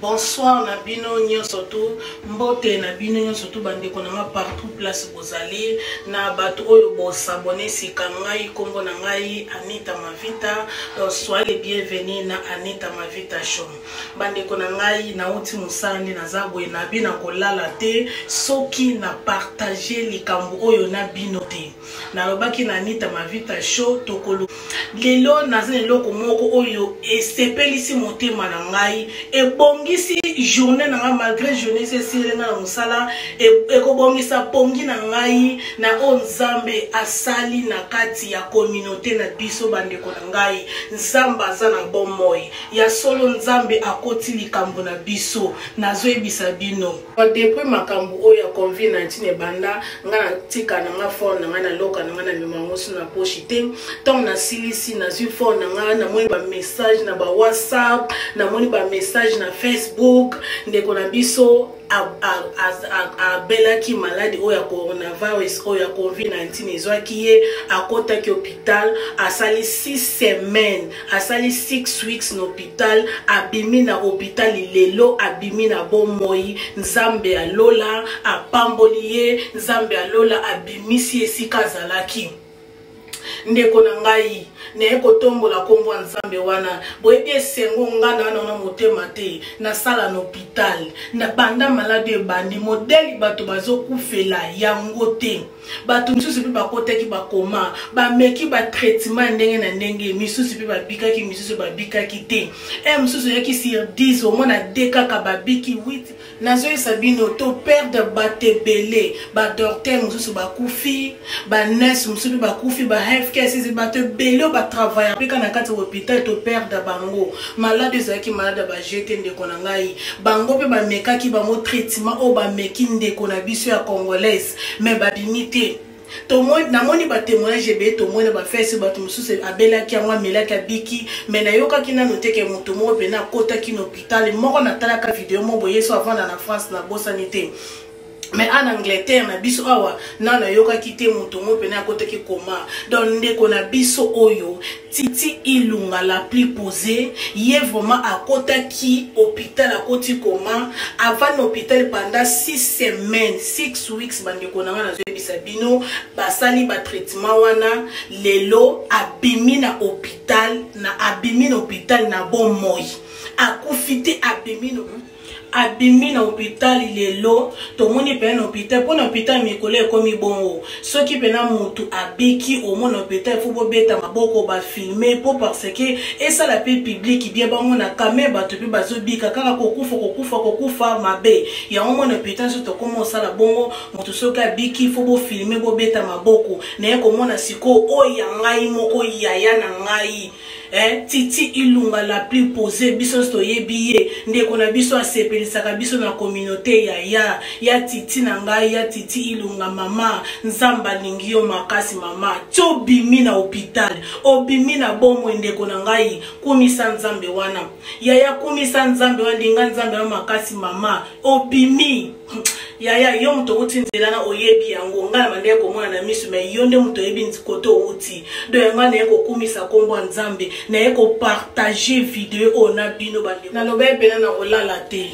Bonsoir na bino nyonso tu, mbote na bino nyonso tu bandeko na nga partout place bozali, na bato oyo bosabone sika ngai kombo na ngai Anita Mavita, donc soyez les bienvenus na Anita Mavita Show. Bandeko na ngai nauti mosala nde naza boye nabi na kolala te soki na partage likambo oyo na bino te. Nalobaki na Anita Mavita Show tokolo lelo naza na eloko moko oyo esepelisi motema na ngai, ebongisi journée na ngai malgré journée esi esileli ngai na mosala, ekobongisa pongi na ngai na oyo Nzambe asali na kati ya communauté na biso. Bandeko na ngai, Nzambe aza na bomoi ya solo, Nzambe akoti likambo na biso. Nazoyebisa bino, depuis makambo oyo ya COVID-19 ebanda, nga natika na nga phone na nga, naloka na nga, na mema yango so na poche te. Ntango nasilisi, nazwi phone na nga, namoni bamessage na bawhatsapp, namoni bamessage na Facebook. Ndeko na biso abelaki maladi oyo ya coronavirus, oyo ya COVID-19 ezwaki ye, akotaki hôpital, asali 6 semaines, asali 6 weeks na hôpital, abimi na hôpital lelo, abimi na bomoi. Nzambe ya lola apamboli ye, Nzambe ya lola abimisi esika azalaki. Ndeko na ngai, naye kotombola nkombo ya Nzambe wana. Boyebi esengo nga na wana motema te. Nasala na hôpital na banda maladi ebandi, modele bato bazokufela yango te. Bato misusu mpe bakotaki bakoma, bameki batraitement ya ndenge na ndenge, misusu mpe babikaki, misusu babikaki te. E mosusu oyaki sur 10, omona de kaka babiki 8. Nazoyesa bino, toperdre bato ebele, badocteur mosusu bakufi, banurse mosusu mpe bakufi, bahealthcare, bato ebele oyo batravailla mpe kaka na kati ya hôpital, toperdre bango. Maladi ezalaki maladi ya baje te, ndeko na ngai. Bango mpe bamekaki bango traitement oyo bameki ndeko na biso ya congolaise, mais babimi te. Namoni batémoignage ebele, tomoni na bafesi bato mosusu abelaki yango, amelaki, abiki, mais nayokaki nano te ke moto moko mpena akotaki na hôpital moko. Natalaka video moko boye, so avanda na France, nabosani te, mais en Angleterre na biso awa na nayokaki te moto moko mpena akotaki koma. Donc ndeko na biso oyo Titi Ilunga la plus posée, ye vraiment akotaki hôpital, akoti koma avant na hôpital pendant 6 semaines, 6 weeks. Bandeko na nga, nazoyebisa bino, basali batraitement wana, lelo abimi na hôpital, na abimi na hôpital na bomoi, akufi te, abimi na hôpital lelo. Tomoni mpenza na hôpital, mpo na hôpital mikolo ekomi bongo, soki mpena motu abiki, omona hôpital faut bobeta maboko, bafilme, mpo parce que esala mpe public bien, bamona kame bato mpe bazobika. Kaka kokufa, kokufa, kokufa mabe yango. Mona hôpital so tokóma osala bongo, motu soki abiki, faut bofilme, bobeta maboko. Naye komona sikoyo oyo ya ngai moko, yaya na ngai, Titi Ilunga la plus posée, biso nyonso toyebi ye, ndeko na biso asepelisaka biso na communauté. Yaya ya Titi na ngai, ya Titi Ilunga, mama, Nzambe alingi yo makasi. Mama, ti obimi na hôpital, obimi na bomoi. Ndeko na ngai, kumisa Nzambe wana. Yaya, kumisa Nzambe wana, linga Nzambe wana makasi. Mama, obimi. Yaya, yo moto outi nzela na oyebi yango, ngai na bandeki komona na miso, mais yo nde moto oyebi kote outi. Donc yango naye kokumisa nkombo ya Nzambe, naye kopartage video oyo na bino bandeko. Naloba mpena na kolala te,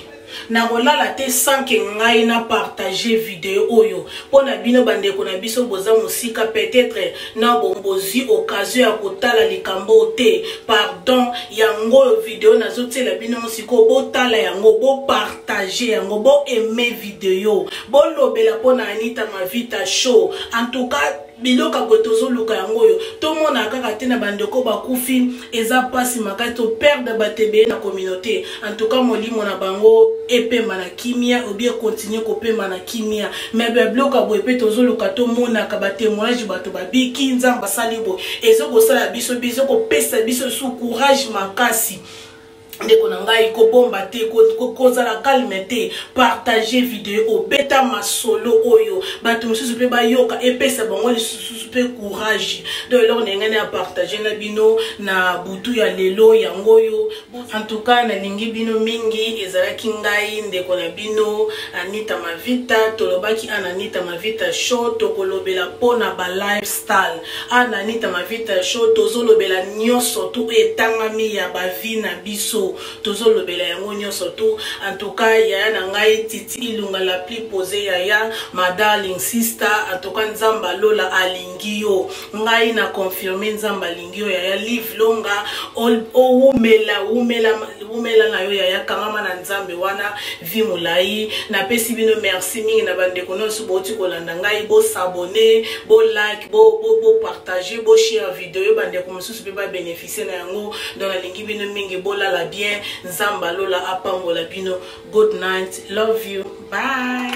nakolala te sans que ngai na partage video oyo mpo na bino bandeko na biso boza mosika, peut-être na bozwi occasion ya kotala likambo te. Pardon, yango oyo video nazotiela bino sikoyo, botala yango, bopartage yango, boaime video, bolobela mpo na Anita Mavita Show. En tout cas, biloko boye tozoluka yango oyo tomona kaka te na bandeko bakufi. Eza mpasi makasi, toperdre bato ebele na communauté. En tout cas, molimo na bango epema na kimia, obi ekontinue kopema na kimia. Mais babiloko ya boye mpe tozoluka, tomonaka batémoignage, bato babiki, Nzambe asali boye, ezokosala biso, biso kopesa biso su courage makasi. Ndeko na ngai, kobomba te, kozala calme te, partage video, obeta masolo oyo bato mosusu mpe bayoka, epesa bango lisusu. mpe courage. Donc eloko na ngai na partage na bino na butu ya lelo yango oyo. En tout cas, nalingi bino mingi. Ezalaki ngai, ndeko na bino Anita Mavita. Tolobaki ana Anita Mavita Show, tokolobela mpona ba lifestyle. Ana Anita Mavita Show, tozolobela nyonso tu etangami ya ba vie na biso, tozolobela yango nyonso tu. En tout cas, yaya na ngai Titi Ilunga, la plus posée, yaya, ma darling sister, en tout cas, Nzambe alola alingi yo. Ngai na confirme, Nzambe alingi yo. Yaya, live longa, owumela, wumela, wumela na yo yaya, kangama na Nzambe wana, vie molai. Napesi bino merci mingi na bandeko nyonso bouti kolanda ngai. Bos'abonner, bolike, bopartage, boshare video, bandeko mosusu mpe babénéficie na yango. Donc nalingi bino mingi, bolala bien, Nzambe alola apambola bino. Good night, love you, bye.